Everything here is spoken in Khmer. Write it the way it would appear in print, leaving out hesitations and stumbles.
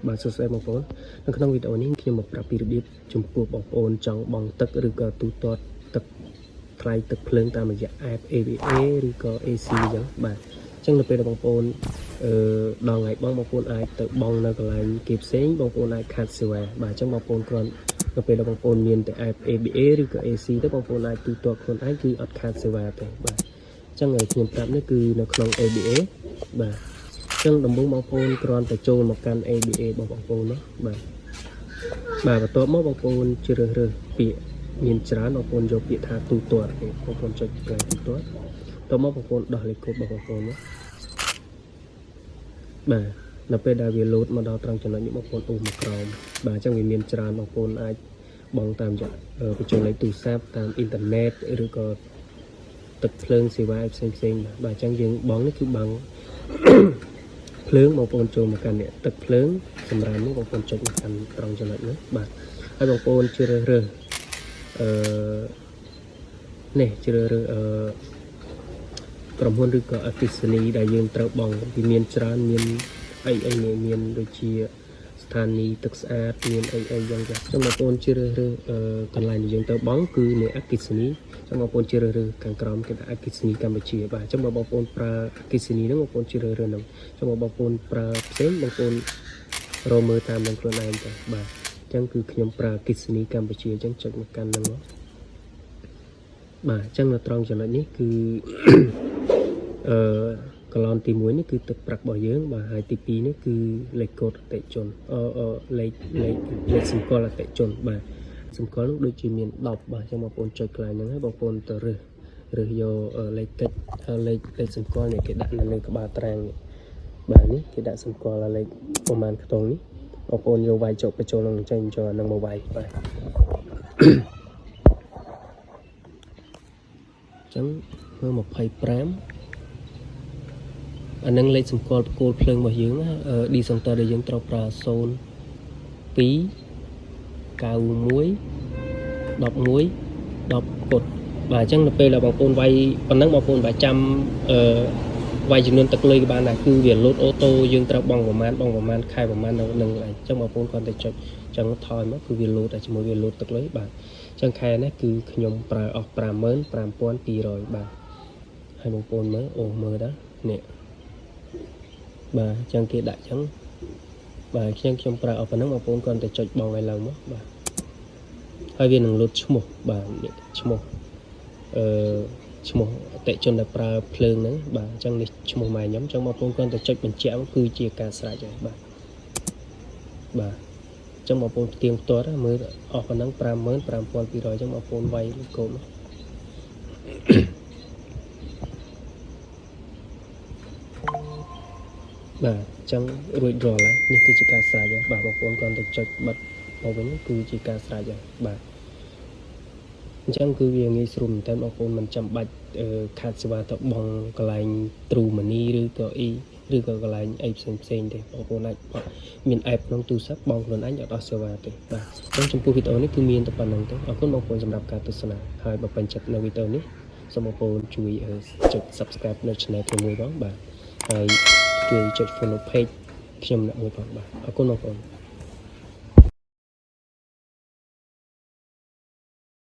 បាទសួស្តីបងប្អូននៅក្នុងវីដេអូនេះខ្ញុំមកប្រាប់ពីរបៀបចំពោះបងប្អូនចង់បង់ទឹកឬក៏ទូទាត់ទឹកថ្លៃទឹកភ្លើងតាមរយៈ app ABA ឬក៏ AC អញ្ចឹងបាទអញ្ចឹងនៅពេលដែលបងប្អូនអឺដល់ថ្ងៃបង់បងប្អូនអាចទៅបង់នៅកន្លែងគេផ្សេងបងប្អូនអាចខាតសេវាបាទអញ្ចឹងបងប្អូនគ្រាន់នៅពេលដែលបងប្អូនមានតែ app ABA ឬក៏ AC ទៅបងប្អូនអាចទូទាត់ខ្លួនឯងគឺអត់ខាតសេវាទេបាទអញ្ចឹងខ្ញុំប្រាប់នេះគឺនៅក្នុង ABA បាទ ចឹងដំបូងបងប្អូនគ្រាន់តែចូលមកកាន់ ABA របស់បងប្អូនណាបាទបាទបន្ទាប់មកបងប្អូនជ្រើសរើសពាក្យមានច្រើនបងប្អូនយកពាក្យថាទូទាត់ទេបងប្អូនចុចកន្លែងទូទាត់បន្ទាប់មកបងប្អូនដោះលេខកូដរបស់បងប្អូនណាបាទនៅពេលដែលវាលោតមកដល់ត្រង់ចំណុចនេះបងប្អូនអូសមកក្រោមបាទអញ្ចឹងវាមានច្រើនបងប្អូនអាចបង់តាមរយៈបញ្ចូលលេខទូរស័ព្ទតាមអ៊ីនធឺណិតឬក៏ទឹកភ្លើងសេវាផ្សេងផ្សេងៗបាទអញ្ចឹងយើងបង់នេះគឺបង់ ភ្លើងបងប្អូនចូលមកកាន់នេះទឹកភ្លើងសម្រាប់នេះបងប្អូនចុចមកកាន់ត្រង់ចំណុចនេះបាទហើយបងប្អូនជ្រើសរើសអឺនេះជ្រើសរើសអឺក្រុមហ៊ុនឬក៏អគ្គិសនីដែលយើងត្រូវបង់វាមានច្រើនមានអីអីនេះមានដូចជាស្ថានីយ៍ទឹកស្អាតមានអីអីយ៉ាងចឹងចឹងបងប្អូនជ្រើសរើសអឺកន្លែងដែលយើងត្រូវបង់គឺនៃអគ្គិសនីចឹងបងប្អូនជ្រើសរើសខាងក្រោមគេថាអគ្គិសនីកម្ពុជាបាទចឹងបើបងប្អូនប្រើអគ្គិសនីហ្នឹងបងប្អូនជ្រើសរើសហ្នឹង ចឹងបងប្អូនប្រើផ្សេងបងប្អូនរកមើលតាមនឹងខ្លួនឯងទៅបាទអញ្ចឹងគឺខ្ញុំប្រើអគ្គិសនីកម្ពុជាអញ្ចឹងចុចមកកាន់ហ្នឹងមកបាទអញ្ចឹងនៅត្រង់ចំណុចនេះគឺ អឺកឡនទី1នេះគឺទឹកប្រាក់របស់យើងបាទហើយទី2នេះគឺលេខកូដអតិជនអឺអឺលេខលេខលេខសម្គាល់អតិជនបាទសម្គាល់នោះដូចជាមាន10បាទអញ្ចឹងបងប្អូនចុចកន្លែងហ្នឹងហើយបងប្អូនទៅរើសរើសយកលេខកិច្ចលេខលេខសម្គាល់នេះគេដាក់នៅលើក្បាលត្រាងនេះ បាទនេះគេដាក់សម្គាល់លេខប្រហែលខ្ទង់នេះបងប្អូនយកវាយចុកបញ្ចូលនឹងចេញចូលអានឹងមកវាយបាទអញ្ចឹងមើល25អានឹងលេខសម្គាល់បង្គោលភ្លើងរបស់យើងណា disjoncteur ដែលយើងត្រូវប្រើ0 2 91 11 10កុដបាទអញ្ចឹងនៅពេលដែលបងប្អូនវាយប៉ុណ្ណឹងបងប្អូនបើចាំអឺវាយចំនួនទឹកលុយក៏បានដែរគឺវាលោត auto យើងត្រូវបង់ប្រមាណបង់ប្រមាណខែប្រមាណនៅនឹងឯងអញ្ចឹងបងប្អូនគ្រាន់តែចុចអញ្ចឹងថយមកគឺវាលោតតែជាមួយវាលោតទឹកលុយបាទអញ្ចឹងខែនេះគឺខ្ញុំប្រើអស់55200បាទហើយបងប្អូនមើលអូមើលដល់នេះបាទអញ្ចឹងគេដាក់អញ្ចឹងបាទខ្ញុំខ្ញុំប្រើអស់ប៉ុណ្ណឹងបងប្អូនគ្រាន់តែចុចបង់ឲ្យឡើងមកបាទហើយវានឹងលោតឈ្មោះបាទនេះឈ្មោះអឺឈ្មោះអតិជនដែលប្រើភ្លើងហ្នឹងបាទអញ្ចឹងនេះឈ្មោះម៉ែខ្ញុំអញ្ចឹងបងប្អូនគ្រាន់តែចុចបញ្ជាក់មកគឺជាការស្រេចហើយបាទបាទអញ្ចឹងបងប្អូនផ្ទៀងផ្ទាត់ណាមើលអស់ប៉ុណ្ណឹង55200អញ្ចឹងបងប្អូនវាយលេខកូដមក បាទអញ្ចឹងរួចរាល់ហើយនេះគឺជាការស្រេចហើយបាទបងប្អូនគ្រាន់តែចុចបិទមកវិញគឺជាការស្រេចហើយបាទអញ្ចឹងគឺវាងាយស្រួលមែនតើបងប្អូនមិនចាំបាច់ខាតសេវាទៅបង់កន្លែង True Money ឬក៏ E ឬក៏កន្លែងអីផ្សេងផ្សេងទេបងប្អូនអាចមាន app ក្នុងទូរស័ព្ទបង់ខ្លួនឯងអត់អស់សេវាទេបាទអញ្ចឹងចំពោះវីដេអូនេះគឺមានតែប៉ុណ្្នឹងទេអរគុណបងប្អូនសម្រាប់ការទស្សនាហើយបើពេញចិត្តនៅវីដេអូនេះសូមបងប្អូនជួយចុច Subscribe នៅ Channel ខ្ញុំមួយផងបាទហើយជួយចុច follow page ខ្ញុំអ្នកមួយផងបាទអរគុណបងប្អូន។